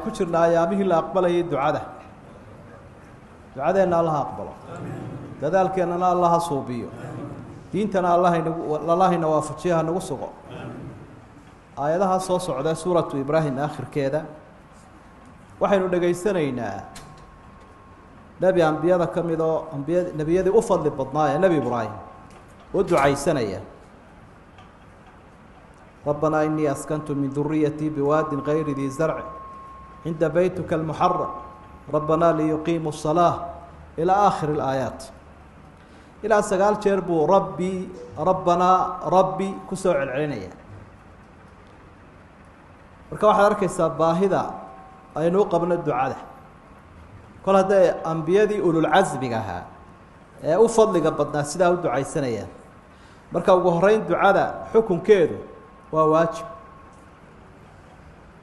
Ku jirna ayaamihii la aqbalayay ducada. Ducadeenna Allaha aqbalo, dadaalkeennana Allaha suubiyo, diintana allahaynagu Allahayna waafajiyo, ha nagu sugo. Aayadaha soo socda suuratu Ibraahim aakhirkeeda waxaynu dhegaysanaynaa nebi ambiyada ka mid oo ambiya nebiyadii u fadli badnaa ee Nebi Ibraahim u ducaysanaya: "ربنا إني أسكنت من ذريتي بواد غير ذي زرع عند بيتك المحرم ربنا ليقيموا الصلاة" إلى آخر الآيات. Ilaa 9 jeer buu "rabbi", "rabbanaa", "rabbi" kusoo celcelinaya. Marka waxaad arkaysaa baahida aynu u qabno ducada, kol hadday ambiyadii ululcasmiga ahaa ee u fadliga badnaa sidaa u ducaysanayaan. Marka ugu horeyn, ducada xukunkeedu waa waajib.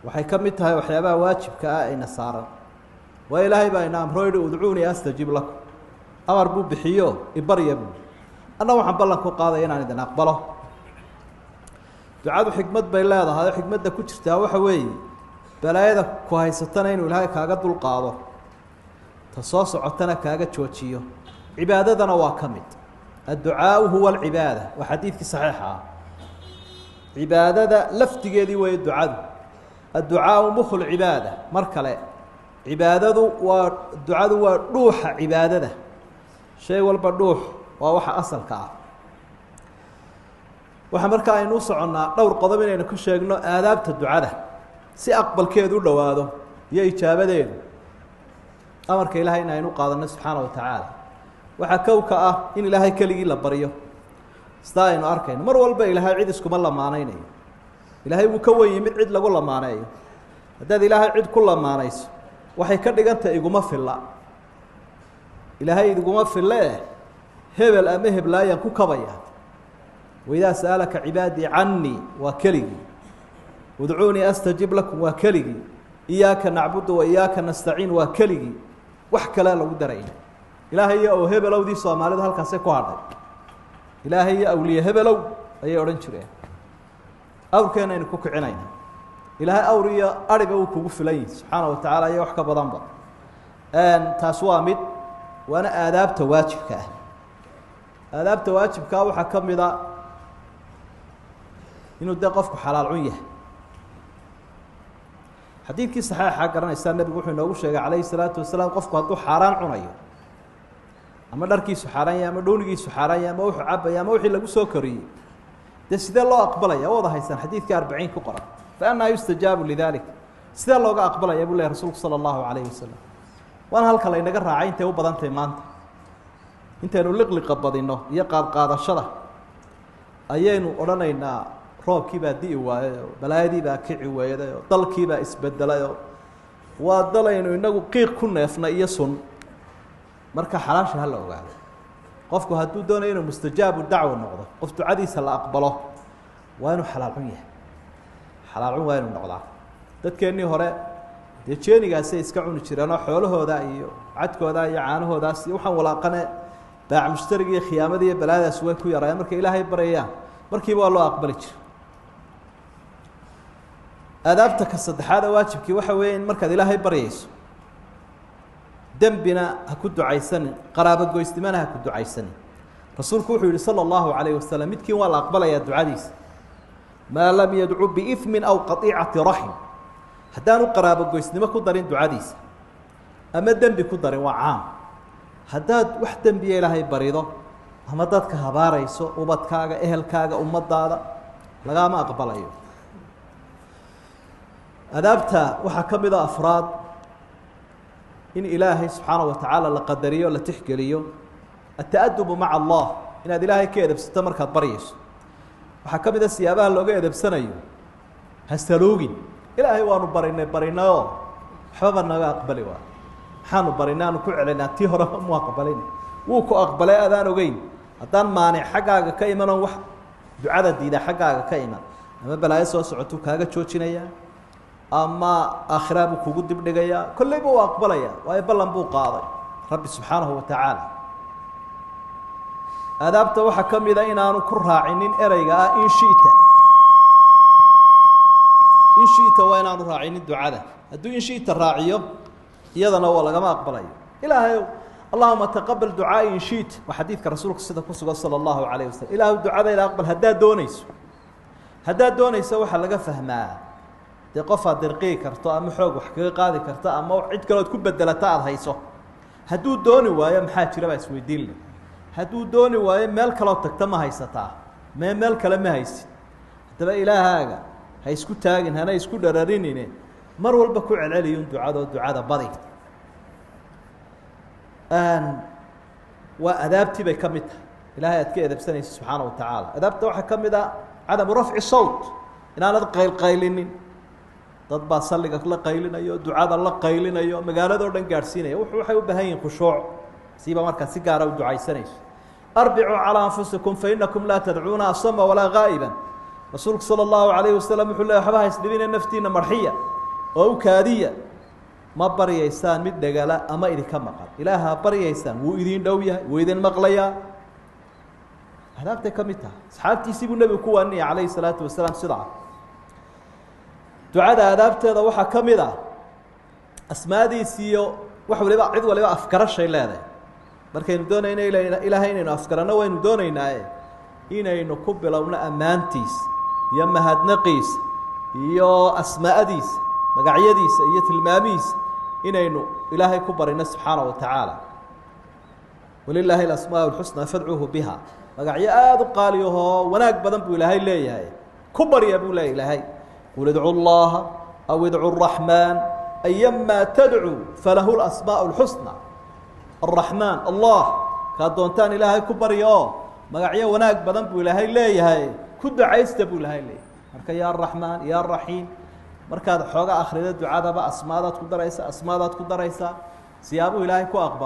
Waxay ka mid tahay waxyaabaha waajibka ah ayna saaran. Waa Ilaahay baa ina amro, yihi: "ادعوني أستجب لكم." Amar buu bixiyo, "Ibarya," buu. Anna waxaan ballan ku qaadaya inaan idin aqbalo. Ducadu xikmad bay leedahay, oo xikmadda ku jirtaa waxa weeye balaayada ku haysatana inuu Ilaahay kaaga dul qaado, ta soo socotana kaaga joojiyo. Cibaadadana waa ka mid. "الدعاء هو العبادة" waa xadiidkii saxiixa ah. Cibaadada laftigeedii weeye ducadu. "الدعاء مخ العبادة." Mar kale, cibaadadu waa ducadu, waa dhuuxa cibaadada. Shay walba dhuux waa waxa asalka ah. Waxaa markaa aynu u soconnaa dhowr qodob inaynu ka sheegno aadaabta ducada si aqbalkeedu u dhowaado iyo ijaabadeedu. Amarka Ilahay in aynu qaadano subxaana wa tacaala, waxaa kowka ah in Ilaahay keligii la baryo. Sidaa aynu arkayno, mar walba Ilaahay cid iskuma lamaaneynayo. Ilaahay wuu ka wen yimid cid lagu lamaaneeyo. Haddaad Ilaahay cid ku lamaanayso, waxay ka dhigantahay "iguma filla Ilaahay, iguma fille eh, hebel ama heblaayaan ku kabaya." "وإذا سألك عبادي عني" waa keligii. "ادعوني أستجب لكم" waa keligii. "إياك نعبد وإياك نستعين" waa keligii. Wax kalea lagu darayna Ilaahay iyo ow hebelowdii Soomaalidu halkaasay ku hadhay. "Ilaahay iyo awliye hebelow" ayay odhan jireen. Awrkeena aynu ku kicinayna. Ilaahay awr iyo ariba uu kugu filan yihi subxaana wa tacaala, iyo wax ka badanba. Taas waa mid, waana aadaabta waajibka ah. Aadaabta waajibkaa waxaa ka mid a inuu dee qofku xalaal cun yahay. Xadiidkii saxiixa garanaysaa, nebigu wuxuu inoogu sheegay calayhi salaatu wasalaam, qofku hadduu xaaraan cunayo, ama dharkiisu xaaraan yahay, ama dhuunigiisu xaaraan yahay, ama wuxuu cabaya, ama wixii lagu soo koriyey, dee sidee loo aqbalaya? Wada haysaan xadiidkii 40 ku qoran. "فأنى يستجاب لذلك?" Sidee looga aqbalaya, buu ley rasuulku sala allahu calayhi wasalam. Waana halka laynaga raacay intay u badantahay maanta. Intaynu liqliqa badino iyo qaadqaadashada ayaynu odhanaynaa roobkii baa di'i waayay, oo balaayadii baa kici weyday, oo dalkii baa isbedelay, oo waa dalaynu inagu qiiq ku neefnay iyo sun. Marka xalaasha hala ogaado. Qofku hadduu doonayo inuu مستجاب الدعوة noqdo, qof ducadiisa la aqbalo, waa inuu xalaal cun yahay. Xalaal cun waa inuu noqdaa. Dadkeennii hore dee jeenigaasay iska cuni jireenoo xoolahooda iyo cadkooda iyo caanahoodaas iyo waxaan walaaqane baac mushtariga iyo khiyaamadii iyo balaayadaas way ku yaraayeen. Markay Ilaahay baryayaan, markiiba waa loo aqbali jira. Aadaabta ka saddexaada waajibkii waxa weeye in markaad Ilaahay baryayso, dembina ha ku ducaysanin, qaraabogoysnimana ha ku ducaysanin. Rasuulku wuxuu yihi sala allahu calayhi wasalam: "Midkiin waa la aqbalayaa ducadiisa ما لم يدع بإثم أو قطيعة رحم." Haddaanu qaraabogoysnimo ku darin ducadiisa ama dembi ku darin. Waa caam. Haddaad wax dembiya Ilaahay barido ama dadka habaarayso, ubadkaaga, ehelkaaga, ummadaada, lagaama aqbalayo. Adaabta waxaa ka mid a afraad in Ilaahay subxaana wa tacaala la qadariyo, la tixgeliyo. التأدب مع الله, inaad Ilaahay ka edebsato markaad baryayso. Waxaa ka mid a siyaabaha looga edebsanayo: ha saluugin "Ilaahay waanu barinay, barinayoo waxbaba naga aqbali waay, maxaanu barinay, aanu ku celinaa, tii horeba mu aqbalin." Wuu ku aqbalay adaan ogeyn. Haddaan maanic xaggaaga ka imanoo wax ducada diida xaggaaga ka iman, ama balaayo soo socotuu kaaga joojinayaa, ama aakhiraa buu kugu dibdhigayaa, kolleyba uu aqbalaya, waayo ballan buu qaaday Rabbi subxaanahu wa tacaala. Aadaabta waxaa ka mida inaanu ku raacinin ereyga ah "إن شئت". "إن شئت" waa inaanu raacinin ducada. Hadduu in shi'ta raaciyo iyadana waa lagama aqbalayo. Ilaahayow allahuma taqabal ducaai in shi'ta, waa xadiidka rasuulka sida ku sugan sala allahu calayh wasalam. Ilaahu ducadayda aqbal haddaad doonayso. Haddaad doonayso waxaa laga fahmaa dee qofaad dirqii karto ama xoog wax kaga qaadi karto ama cid kalood ku bedelata aada hayso. Hadduu dooni waayo maxaa jira baa isweydiin leh. Hadduu dooni waayo meel kaloo tagta ma haysataa, mee meel kale ma haysid. Haddaba ilaahaaga ha isku taagin, hana isku dhararinine, mar walba ku celceliyun ducadoo ducada badi. Waa adaabtii bay ka mid tahay ilahay aad ka edebsanaysa subxaana wa tacaala. Adaabta waxaa ka mid a cadamu rafci sawt, inaanad qaylqaylinin. Dad baa salliga la qaylinayo, ducada la qaylinayo, magaalado dhan gaadhsiinaya. Waxay u baahan yihin khushuuc, siiba markaa si gaara u ducaysanayso. Arbicuu calىa anfusikum fainakum laa tadcuuna asama walaa gaa'iban. Rasuulku salى اllahu alayhi wasalam wuxuu ley waxba haysdhibine, naftiina marxiya oo u kaadiya. Ma baryaysaan mid dhegala ama idinka maqan. Ilaaha baryaysaan wuu idin dhow yahay, wuu idin maqlayaa. Adaabtay ka mid tahay. Asxaabtiisii buu nebigu ku waaninaya calayhi salaatu wasalaam. Sidaa ducada aadaabteeda waxaa ka mid ah asmaadiisiiyo wax waliba, cid waliba afgarashay leedahay. Markaynu doonayno ilaahay inaynu afgaranno, waynu doonaynaaye inaynu ku bilowno ammaantiisa iyo mahadnaqiisa iyo asmaa'adiisa, magacyadiisa iyo tilmaamihiisa, inaynu ilaahay ku barino subxaana wa tacaala. Walilaahi alasmaa alxusnaa fadcuuhu biha. Magacyo aada u qaaliyahoo wanaag badan buu ilaahay leeyahay, ku barya buu leeya ilaahay. Qul idcu llaha aw idcu الraxmaan ayama tadcuu falahu lasmaaء اlxusnى. Araxmaan, allah, kaad doontaan ilaahay ku barya oo magacyo wanaag badan buu ilaahay leeyahay, ku ducaysta buu ilaahay leeyahay. Marka ya araxmaan, ya raxiim, markaad xooga akrida ducadaba asmaadaad ku daraysa, asmaadaad ku daraysaa, siyaabuhu ilaahay ku aqbalo.